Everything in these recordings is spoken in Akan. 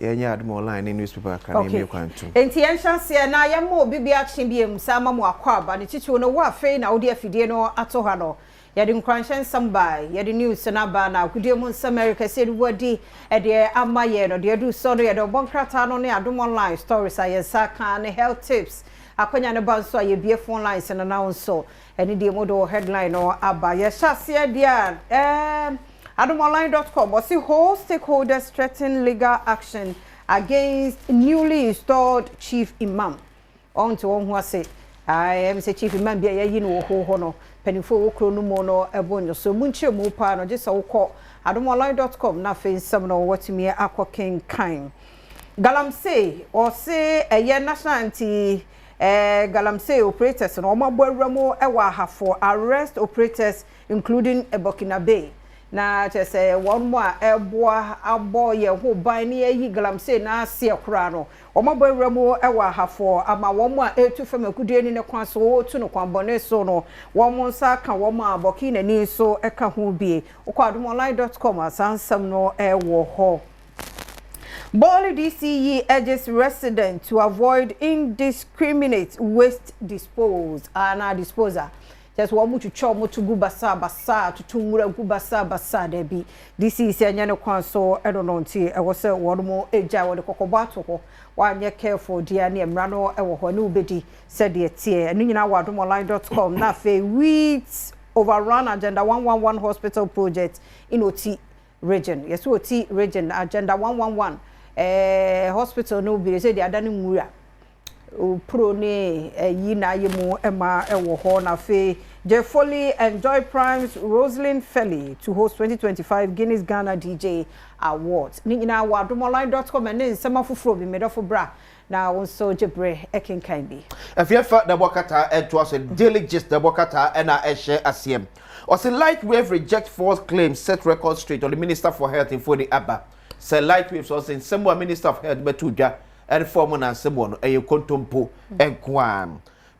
Yɛnyɛ Adom Online ne newspaper kakra na yɛmmue kwan ntom. Enti yɛnhyɛ aseɛ na yɛmma obi bi akye biom saa ama mo akwaaba ne titiriw no wo afei na wode afidie no ato ha no. Yɛde nkuranhyɛ nsɛm bae, yɛde news no aba na agodie mu nsɛm a ɛrekɛseɛ de adi deɛ ama yɛn no. Deɛ aduru soɔ no yɛde ɔbɔ nkrataa no ne Adom Online stories a yɛn nsa aka ne health tips akwanya no ba nso a yɛbue phone lines no na wo nso ɛne deɛ mu de wo headline no aba. Yɛhyɛ aseɛ deɛ a ɛɛm Adomonline dot com ɔse whole stakeholders threaten legal action against newly installed chief imam. Ɔnte wɔn ho ase. Ae, ɛm sɛ chief imam bi a yɛayi no wɔ hoo hɔ no, mpanimfoɔ a ɛwɔ kuro no mu no bo nnwo so. Emu nkyerɛmu paa no, gye sɛ wokɔ adomonline dot com na afei nsɛm no woatumi akɔ kenkan. Galamsey, ɔse ɛyɛ National Anti eh, Galamsey operators no, wɔn abɔ awura mu wɔ Ahafo, arrest operators including Burkinabe. Na kyerɛ sɛ wɔn a ɛreboa abɔ yɛn ho ban ne ayi galamsey no aseɛ koraa no, wɔabɔ awura mu wɔ Ahafoɔ ama wɔn a ɛretu fam agudeɛ ni no kwan so, wɔretu no kwan bɔne so no, wɔn nsa aka wɔn a Burkinani nso ka ho bi. Wokɔ adomonline dot com a, saa nsɛm no wɔ hɔ. Bole DCE urges residents to avoid indiscriminate waste dispose anaa disposal. Kyerɛ sɛ wɔn twitwa wɔn to gu basaa basaa, toto nwura gu basaa basaa, dabi. DC sɛ ɛnyɛ ne kwan so ɛno no nti ɛwɔ sɛ wɔn gyae, wɔde kɔkɔbɔ ato hɔ, wɔanyɛ careful deɛ ne mmara no wɔ hɔ ɛne wo bɛdi sɛdeɛ ɛteɛ. Ɛno nyinaa wɔ adomonline dot com. Na afei weeds overrun Agenda 111 hospital project in Oti region. Yɛsɛ Oti region Agenda 111 eh, hospital no bi sɛ deɛ ada ne nwura. Opuro ne ayi na ayɛ mu ma wɔ hɔ. Na afei Jefoli and Joy Prime's Roselyn Felly to host 2025 Guinness Ghana DJ Awards. Ne nyinaa wɔ adomonline dot com ɛne nsɛm afoforɔ bi. Me dɔfo bra na wo nso gye berɛ kenkan bi. Afiafa na ɛbɔ kataa ɛtoa so Daily Gist na ɛbɔ kataa ɛna ɛhyɛ aseɛ. Ɔse Lightwave reject false claims set record straight ɔde Minister for Health mfoni aba sɛ Lightwave sɛ ɔse nsɛm a Minister of Health bɛto dwa Ɛrefa wɔn na asɛm wɔ no ɛyɛ kontompo nko ara.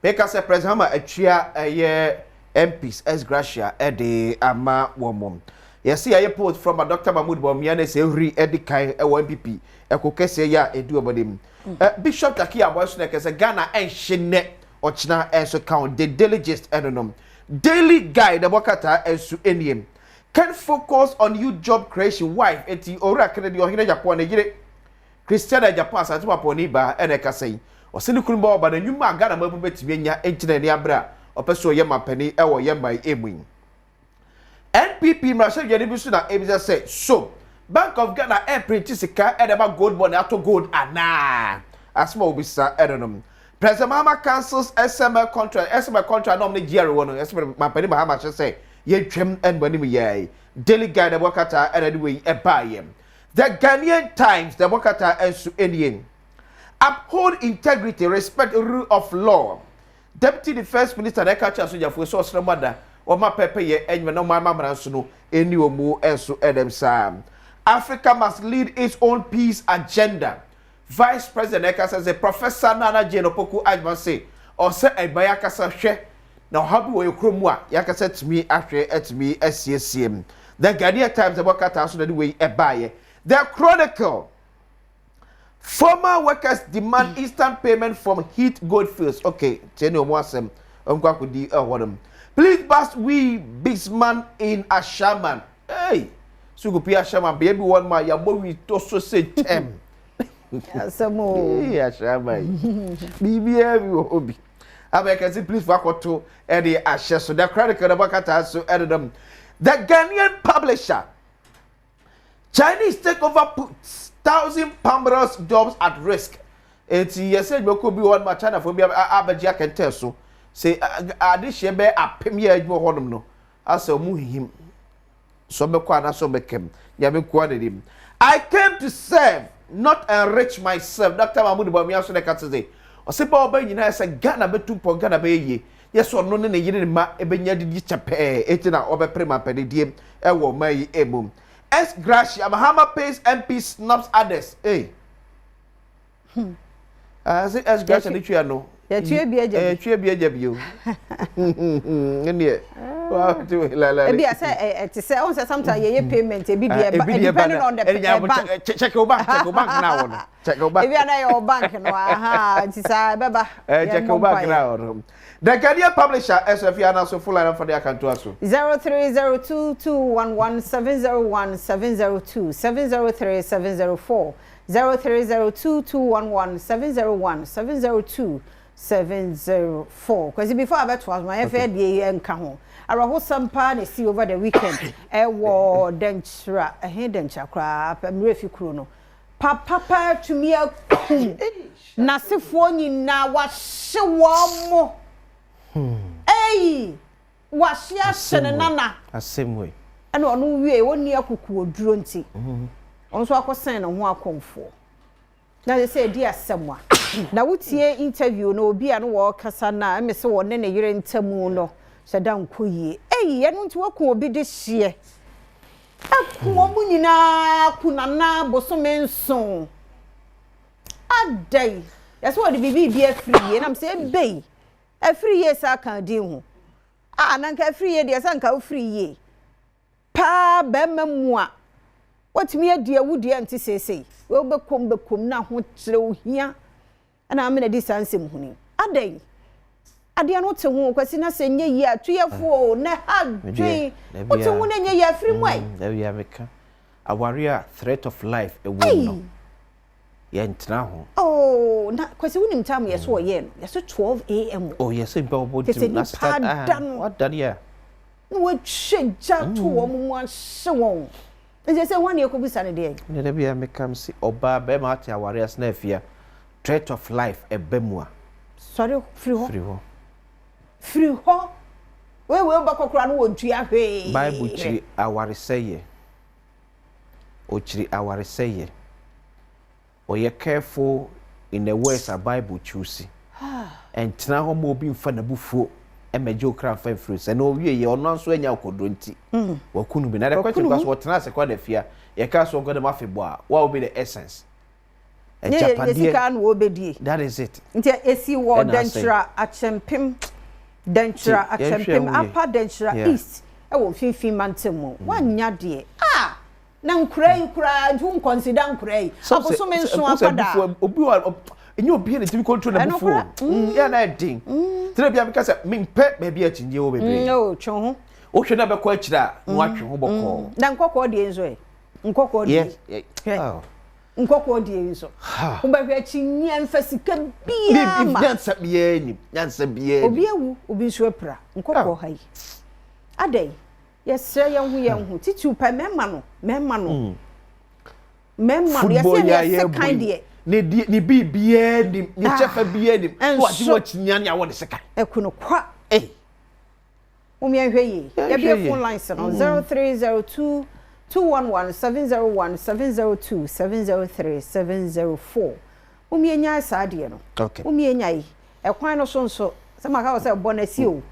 Meka sɛ President Mahama atua ɛyɛ MPs ex gratia ɛde ama wɔn. Yɛse yɛayɛ post from a Dr. Mahmood Bawumia ne sɛ ehuri ɛdi kan ɛwɔ NPP ɛko kɛseɛ yi a ɛdi wɔn anim. Bishop Taki Aboy so na ɛkɛ sɛ Ghana ɛnhye nnɛ ɔkyena ɛnso ka ho. The Daily Gist ɛno nom. Daily Guide ɛbɔ krataa ɛnso ɛnie. Ken focus on youth job creation wife eti Owura Kennedy Ɔhene Agyapong ne yere Christiana Agyapong Asante Mampɔn baa na ɛkasa yi. Ɔse ne kunu ba ɔba na nnwuma a Ghana mmabunu bɛtumi anya nti na ani abere a ɔpɛ sɛ ɔyɛ mampanin wɔ yɛn man yi mu yi. NPP mmarahyɛbadwani bi nso na ɛrebisa sɛ so Bank of Ghana ɛreprinti sika de ama gold bond atɔ gold anaa? Asɛm a wɔbisa ɛno no. President Mahama cancels SML contract, SML contract na wɔn ne GRA wɔ no, ɛsɛ mampanin Mahama hyɛ sɛ yɛntwam ɛnum anim yɛɛ. Daily Guide ɛbɔ krataa ɛna de wei ɛbaeɛ. The Ghanaian Times na ɛbɔ krataa nso nie. Uphold integrity, respect rule of law. Deputy Defence Minister na ɛka kyerɛ asogyafoɔ sɛ ɔsrɛ mo ada wɔma pɛpɛyɛ adwuma na wɔn amamra nso no ɛni wɔn mu nso ɛdɛm saa. Africa must lead its own peace agenda. Vice President na ɛka sɛ sɛ Professor Nana Jane Opoku Agyemang se ɔsɛ ɛma yɛakasa hwɛ na ɔhaw bi wɔ yɛn kurom mu a yɛankasa atumi ahwɛ atumi asiesie. The Ghanaian Times ɛbɔ krataa so na de wei ɛbaeɛ. The Chronicle Former workers demand instant payment from Heath Goldfields. Okay, tie ne wɔn asɛm nkɔ akɔdi ɛhɔ nom. Please bust we Bisman in Ashaman. Hey, sukupi Ashaman bea bi wɔ nom a yɛabɔ wi to so sɛ kyɛm. Asɛm o. Ee, Ashaman yi. Biribiara bi wɔ hɔ bi. Abɛkɛse police fo akɔto ɛde ahyɛ so. The Chronicle na bɔkataa so ɛdedam. The Ghanaian publisher. Chinese takeover puts thousand Palmyra's jobs at risk. Eti yɛsɛ adwumakuo bi wɔ hɔ ma Chinafoɔ bi abɛgye akɛntɛn so. Sɛ adehyeɛ bɛyɛ apem yɛ adwuma hɔnom no, asɛ wɔn hihim. Sɛ ɔbɛkɔ anaasɛ ɔbɛkam. Nyame nkoa na nim. I came to serve, not enrich myself. Dr. Mahmoud Bawumia nso na ɛka sɛ ɔsɛ ba ɔba nyinaa sɛ Ghana bɛtu mpɔn, Ghana bɛyɛ yie. Yɛ sɛ ɔno ne ne yere ne mma ɛbɛnya didi kyɛ pɛɛ, eti na ɔbɛpere mampanidie ɛwɔ ɔman yi emu. Ex gratia, Mahama pays MP snaps others. Hey. Sɛ ex gratia ne twia no. Yɛtwe bi agya bi. Yɛtwe bi agya bi o. Ɛneɛ. Ebi a sɛ ɛte sɛ ɔn sɛ sometimes yɛyɛ payment ebi deɛ ba depending on the bank. Check your bank, check your bank na wɔ no. Check your bank. Ebi a na yɛ wɔ bank no aha nti saa ɛbɛba. Check your bank na wɔ no. The Ghanaian publisher ɛsɛ fi anaso full line for the akanto aso. 0302 211 701 702 703 704 0302 211 701 702 704. Kwasi before abɛtoa so ma yɛfɛ deɛ yi nka ho. Awerɛhosɛm paa na esi over the weekend ɛwɔ Dɛnkyira, ɛhe Dɛnkyira koraa pɛ mmerɛ fi kuro no. Papa paa tumi akum n'asefoɔ nyinaa, wahye wɔn mo. Ei! Wahye ahyɛ ne nana. Asɛm wei. Ɛna ɔno wie ɔnni akokoɔduro nti ɔno nso akɔsɛn ne ho akɔmfoɔ. Na sɛ sɛ ɛdi asɛm a. Na wotie interview no obi a no wɔrekasa no a ɛmɛ sɛ wɔne ne yere ntamu no hyɛ da nkɔ yie. Ei ɛno nti waku obi de hyeɛ. Aku wɔn nyinaa ku nana bosome nson. Adɛn? Yɛsɛ wɔde biribi bi afiri yie nam sɛ ebei afiri yie saa kan din ho. Ah na nka afiri yie deɛ sɛ nka wofiri yie. Paa bɛrima mu a watumi adi awu deɛ nte seesei. Wei wobɛkɔm bɛkɔm na ho kyerɛ ohia. Ɛna amena di saa nsɛm huni. Adɛn? Adeɛ no wote ho Kwasi na sɛ nyɛ yie a tuyɛfoɔ o na ha dwen. Wote ho na nyɛ yie afiri mu ɛ. Dabi a meka aware a threat of life ɛwɔ mu no yɛntena ho. Oh, na Kwasi wonim time yɛ so ɔyɛɛ no. Yɛso 12 am. Oh, yɛsɛ nipa wɔbɔ Te sɛ tirim na nipa start ada no. wada deɛ. Na watwa gya to wɔn mu ahye wɔn. Nti sɛ wɔn na yɛkɔbisa no deɛ. Ne dabi a meka m sɛ ɔbaa bɛrima ate aware ase na afia threat of life ɛbɛ mu a. Sɔre firi hɔ. Firi hɔ. Firi hɔ. Wei wei wobɛkɔ koraa no wɔntua hwee. Bible kyiri awaresɛeɛ. Ɔkyiri awaresɛeɛ. Ɔyɛ careful in the words a Bible choose. Ɛntena hɔ ma obi mfa n'abufuo ɛmɛgye wo kra mfa mfiri sɛ na ɔwie yɛ ɔno nso anya akoduro nti waku no bi. Na the question kwa so wɔtena ase kwa na afia yɛka so nkɔ dɛm afebɔ a what will be the essence? Ne yɛ sika na wɔbɛdie. That is it. Nti esi wɔ Dɛnkyira Akyɛmpem, Dɛnkyira Akyɛmpem, Upper Dɛnkyira East ɛwɔ mfimfini mantam mu. Wanya deɛ. Ah! Na nkura yi koraa nti wo nkɔnsida nkura yi. Abosome nso akwadaa. Obi wa enye obi na timi control na bufuo. Ya na ɛden. Tena bia meka sɛ mempɛ baabi a kyinye wɔ bebree. O twe ho. Wohwɛ na bɛkɔ akyire a na watwe ho bɔkɔɔ. Na nkɔkɔɔ deɛ nso ɛ. Nkɔkɔɔ deɛ. Hwɛ. Nkɔkɔɔ deɛ nso. Wobɛhwɛ akyinnye mfa sika biara ma. Nyansa biara nim. Nyansa biara nim. Obi awu, obi nso apira. Nkɔkɔɔ ha yi. Adɛn? Yɛsrɛ yɛn ho yɛn ho. Titiriw pɛ mmarima no. Mmarima no. Mmarima no. Yɛsɛ ne yɛsɛ kan deɛ. Ne di ne biribiara nim. Ne kyɛfa biara nim. Wagye wakyinya ne awɔ ne sekan. Ɛku no kwa. Ei. Mom yɛnhwɛ yie. Yɛbie phone lines no 0302 211 701 702 703 704. Mom yɛnyae saa adeɛ no. Okay. Mom yɛnyae. Ɛkwan no so nso sɛ maka wɔ sɛ bɔ no asi o.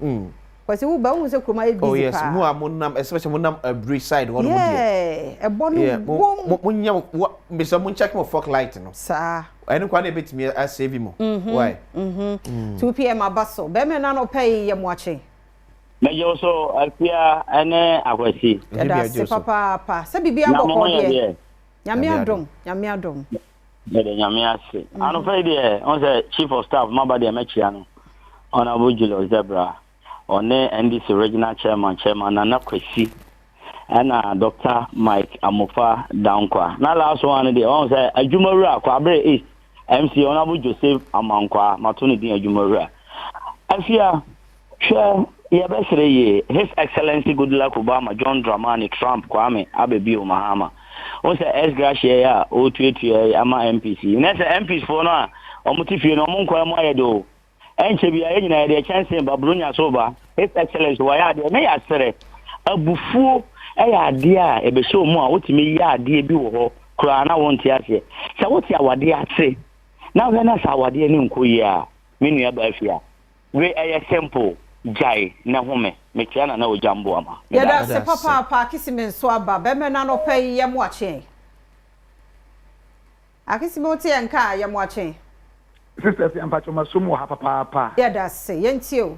Kwasi wo ba wohu sɛ kurom ayɛ busy Oh yes, paa. mo a mo nam especially mo nam abiri side hɔ no mo deɛ. Yeah, ɛbɔ no Yeah, mo wom. mo mo nya mo mbisa mo check mo fog light no. Saa. Ɛno kwa na ebetumi a save mo. Why? 2 pm aba so. Bɛrima no anɔpa yi yɛ mo akye. Mɛgye wo so Afia ne Akwasi. Yɛda ase papaapa. Sɛ biribi Na mo abɔkɔ ho yɛ deɛ. deɛ? Nyame adom, Nyame adom. Mede Nyame ase. Anɔpa yi deɛ, ɔn sɛ Chief of Staff maba deɛ mɛkyia no, Honourable Julius Debra, ɔne NDC Regional Chairman, Chairman Nana Kwasi, ɛna Dr. Mike Amofa Dankwa. Na last one no deɛ, ɔn sɛ Adwumawura Kwaabere East MC, Honourable Joseph Amankwaa, mato ne din Adwumawura. Afia, hwɛ, yɛbɛsrɛ yie, His Excellency Goodluck Obama, John Dramani, Trump, Kwame Abebio Mahama. Wo sɛ ex gratia yi a ɔretuatua yi ama MPs yi. Na sɛ MPs foɔ no a wɔn te fie no wɔn nkwa mu ayɛ de o. Ɛnkyɛ biara yɛn nyinaa yɛde kyɛnsee ba, Buronya so ba. His Excellency wayɛ adeɛ na yɛasrɛ. Abufuo yɛ adeɛ a ɛbɛhyɛ wɔn mu a wotumi yɛ adeɛ bi wɔ hɔ koraa na wonte aseɛ. Sɛ wote awadeɛ ase na wohwɛ na sɛ awadeɛ no nkɔ yie a, me nua baa fie a, wei ɛyɛ simple, gyae na home. Mekyea Nana Ogya Mboama. Meda Yɛda ase. ase papaapa Akisime nso aba. Bɛmɛ no anɔpa yi yɛ mo akye. Akisime wote yɛn nka a yɛ mo akye. Sister Afia mpakyɛw masom wɔ ha papaapa. Yɛdase, yɛntie o.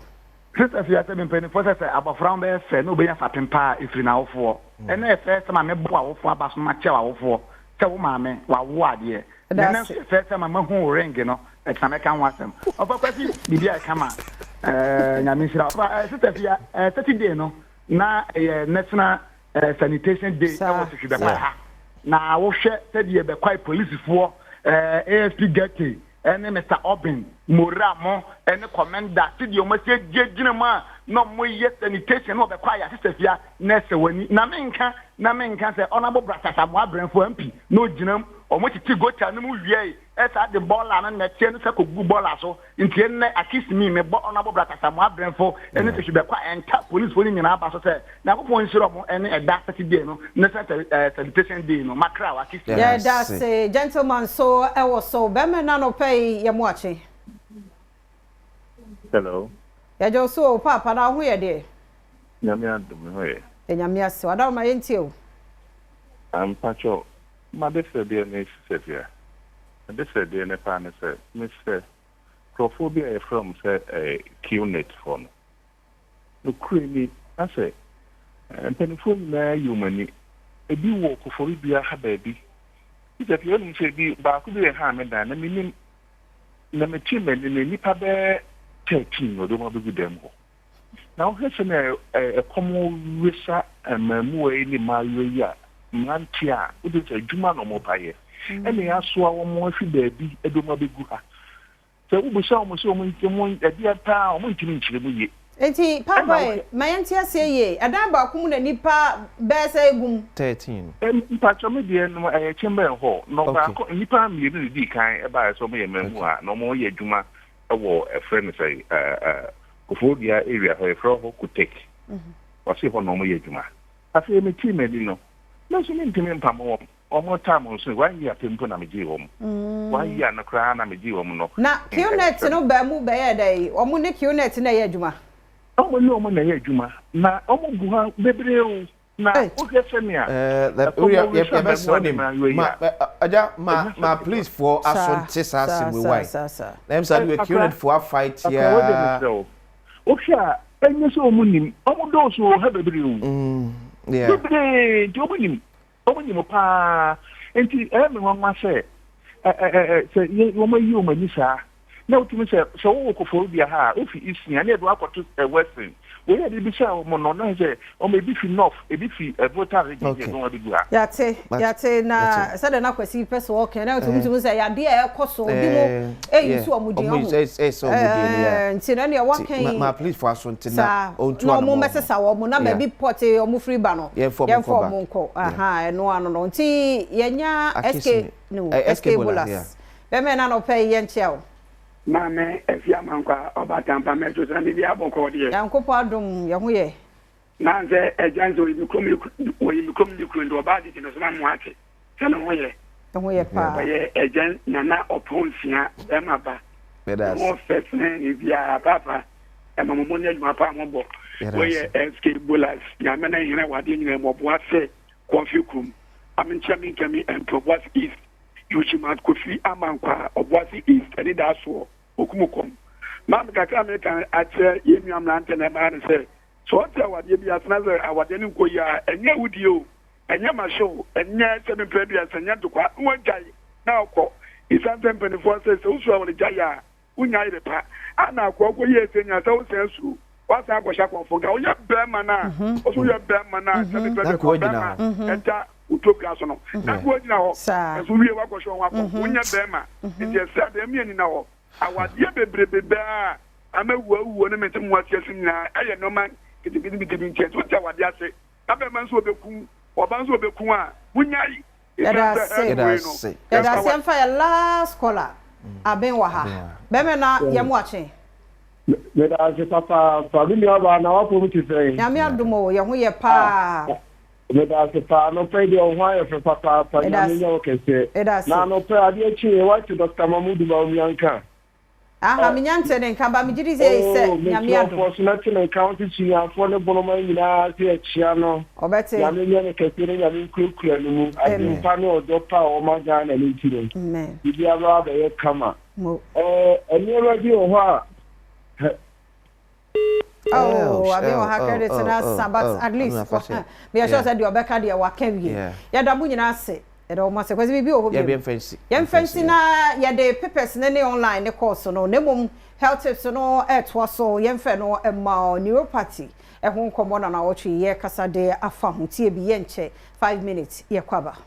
Sister Afia sɛ me mpaninfoɔ sɛ sɛ abɔfra ho bɛyɛ fɛ na obɛnya fapem paa a ɛfiri n'awofoɔ. Ɛnɛ yɛ first time a mɛbɔ w'awofoɔ aba so na makyɛ w'awofoɔ sɛ wo maame wawo adeɛ. Na ɛnɛ nso yɛ first time a mahu wo ring no ɛkyena mɛka ho asɛm. Ɔfa Kwasi biribi ayɛ kama eh, Nyame nhyira wo. Ɔfa eh, Sister Afia eh, Saturday no na ɛyɛ national eh, sanitation day ɛwɔ Sehwi Bɛkwae ha. Na wohwɛ sɛdeɛ Bɛkwae polisifoɔ eh, ASP Gete ɛne Mister Obin, Mora mo ɛne Commenda sɛdeɛ wɔn asi agyinagyina mu a na wɔn yɛ sanitation na wɔbɛkɔ ayɛ asesa fia na ɛsɛ w'ani na menka na menka sɛ Honourable Brasas Amoah Brɛmfo MP na ogyina mu wɔn tete gota no mu wiɛe ɛsaa de bɔɔla no nɛteɛ no sɛ kɔgugu bɔɔla so nti ɛnnɛ akisimi mebɔ Honourable Brasas Amoah Brɛmfo ɛne Sehwi Bɛkɔ a ɛnta policefoɔ no nyinaa aba so sɛ Nyankopɔn nhyira ɔmo ɛne ɛda Saturday no ne sɛ sanitation day no makra wa kisi. Yɛdase gentleman so ɛwɔ so bɛma no anɔpa yi yɛ mo akye. Hello. Yɛgye wo so o paapa na wo ho yɛ deɛ. Nyame adom me ho yɛ. Yɛ Nyame ase wadaroma yɛntie o. Mpakyɛw m'adesrɛdeɛ ne sisɛdea. M'adesrɛdeɛ ne paa ne sɛ mesrɛ nkurɔfoɔ bi a yɛfrɛ wɔn sɛ QNet foɔ no Nokorɛ ni, na sɛ mpanimfoɔ nyinaa yi wɔn ani, ebi wɔ Koforidua ha baabi. Peter pii wonim sɛ ebi baako bi bɛhaa me dan na mennim, na metee m'ani no nnipa bɛyɛ 13 na wɔde wɔn abɛgu dan mu hɔ. Na wohwɛ sɛnea ɛkɔm resa mmaamuwa yi ne mmaayewa yi a, mmeranteɛ a, wode sɛ adwuma na wɔpa yɛ, ɛna yɛasoa wɔn afi baabi de wɔn abɛgu ha. Sɛ wobisa wɔn sɛ wɔn wɔn ɛdeɛ paa a, wɔntumi nkyerɛ mu yie. Enti Ɛna paapa wohwɛ. e, ma yɛnte aseɛ yie, ɛdan baako mu na nnipa bɛyɛ sɛ egu mu? 13. Mpakyɛw me deɛ no ɛyɛ chamber and hall na Okay. ɔbaako nnipa mmienu na edii kan ɛbaeɛ sɛ wɔyɛ Okay. mmaamua na wɔyɛ adwuma ɛwɔ ɛfrɛ no sɛ ɛɛ Koforidua area hɔ yɛfrɛ hɔ Kotek wɔse hɔ na wɔyɛ adwuma afei metee m'ani no me nso mentumi mpamo wɔn. Wɔn time nso one year pɛ mpo na megyee wɔn. One year no koraa na megyee wɔn no. Na QNet no baa mu bɛyɛɛ dɛn? Wɔn ne QNet na ɛyɛ adwuma? Wɔn ne wɔn na ɛyɛ adwuma. Na wɔn gu ha bebree o. Na wohwɛ sɛnea ɛkɔm resa mmaamua ne mmaayewa yi a, Agya, ma ɛnyɛ asɛm ma ketewa. police foɔ aso nte saa asɛm wei wai. Na ɛm saa de wei Akra, QNet foɔ afight akra wei deɛ yaa. mesrɛ wo. Wohwɛ a, ɛnyɛ sɛ wɔn nim. Wɔn dɔɔso wɔ ha bebree o. Bebree nti wɔn nim. Wɔn nim paa. Nti ɛyɛ me nwanwa sɛ ɛ ɛ ɛ sɛ yɛ wɔn ayi wɔn ani saa. Na wotumi sɛ sɛ wowɔ Koforidua ha a wofi Eastern a na yɛde wo akɔto ɛ Western. Wei a yɛde bisaa wɔn no na sɛ wɔn ebi fi North ebi fi ɛ Volta region na yɛde wɔn abɛgu ha. Yɛate, yɛate na sɛdeɛ na Kwasi pɛ sɛ ɔka na wotumi tumi sɛ yadeɛ a ɛkɔ so obi mo ɛyi so wɔn din ɔho. Ɛɛ nti na ɛneɛ waka yi. Ma police fo aso nte na Saa, ɔntu na anamɔ wɔn mmɛsesa wɔn na baabi pɔtee wɔn firi ba no, Yɛmfa wɔn yɛmfa nkɔ back. wɔn nkɔ. Yeah. Ahaa, ɛno ano no. Nti yɛnya SK, Akisimi. no, Eh, SK SK Bola, yeah. Bolas. Bɛmɛ na anɔpa yi yɛnkyea wo. Maame Afia Amankwa Ɔbaatan pa mɛto sɛ na biribiara bɔkɔɔ deɛ. Nyankopɔn adom yɛho yɛ. Na sɛ agya nsɛ ɔyɛ me kurom ne ɔyɛ me kurom ne kuro nti ɔbaa tete no so ma mo ate sɛ ne ho yɛ. Ne ho yɛ paa. Ɔyɛ agya nana ɔpɔn nsia bɛrima ba. Ne ho fɛ sene ne biara paapa ɛma mo mo ne adwuma paa mo bɔ. Wɔyɛ SK Bolas nyame ne hene wɔ adeɛ nyinaa mu ɔboase kɔfe kurom amenkyɛ menkɛmi ɛmpi ɔboase east Yoshima Kofi Amankwa ɔboase east ɛne daa soɔ okumu kɔm. Maame kakra meka akyerɛ yɛn nua mmerante na ɛmaa ne sɛ Sɛ ɔte awadeɛ bi ase na sɛ awadeɛ no nkɔ yie a, ɛnyɛ awudie o, ɛnyɛ mahye o, ɛnyɛ sɛ mempɛ aduasa, ɛnyɛ ntokwa, na wagyae na ɔkɔ. Esiane sɛ mpanimfoɔ sɛ, sɛ wosuro awaregyaeɛ a, wonnya yere pa. Ana akoa wokɔyɛɛ sei nyinaa sɛ wosan suro, woasan akɔhyɛ akɔmfo nka. Woyɛ barima no a, wo nso woyɛ barima no a, sɛ mepɛ Na deɛ nka woagyina barima hɔ. ɛda wo tokura so no, na nka woagyina hɔ. Saa. Nso wowie woakɔhyɛ wo ho akɔmfo, wonyɛ barima. Nti ɛsɛ sɛ abɛɛma ani nna hɔ. Awadeɛ bebrebe bɛɛ a ama awu awuo ne mente mo ase asim nyinaa ɛyɛ nnoɔma nketenkete bi nti ɛnti wote awadeɛ ase na bɛɛma nso ɔbɛku ɔba nso ɔbɛku a monyae Yɛda ɛsiane sɛ ase. ɛɛd Yɛda wei no ase. Yɛda yɛmfa ase wa. yɛmfa yɛ last caller Aben wɔ ha. Bɛmɛ na yɛ mo akye. Meda ase papaapa. Me nua baa na w'apɔm te sɛn? Nyame adom o, yɛ ho yɛ paa. Meda ase paa. Anɔpa yi deɛ wo ho ayɛ fɛ papaapa. Meda Nyame ase. nyɛ wo kɛseɛ. Meda ase. Na anɔpa yi adeɛ kyeeɛ woate Doctor Mahmood Bawumia nka? Aha, menya ntee ne nka ba megye di sɛ ei sɛ Oh, Nyame mesrɛ adom. wo fɔ so na te ne nka wo se Sunyanifoɔ ne Bonoman nyinaa se yɛkyea no. Ɔbɛte. Nyame nyɛ no kɛseɛ na Nyame nkurakura no mu. Amen. Adwempa ne ɔdɔ pa a ɔma Ghana no nti no, Amen. biribiara bɛba abɛyɛ kama. Ɛɛ nneɛma bi wɔ hɔ a. Oh, abi wɔ ha credit na sa, but at least meyɛ sure sɛ deɛ ɔbɛka deɛ waka wie. Yɛda mo nyinaa ase, yɛda wɔn ase. Kwasi, biribi wɔ hɔ bio? Yɛmfa nsi na yɛde papers ne ne online ne course no, na mmom health tips no ɛtoa so. Yɛmfɛ no ma neuropathy ɛho nkɔmmɔ na nawɔtwe yɛ kasa de afa ho. Tie bi, yɛnkyɛ, 5 minutes, yɛkɔ aba.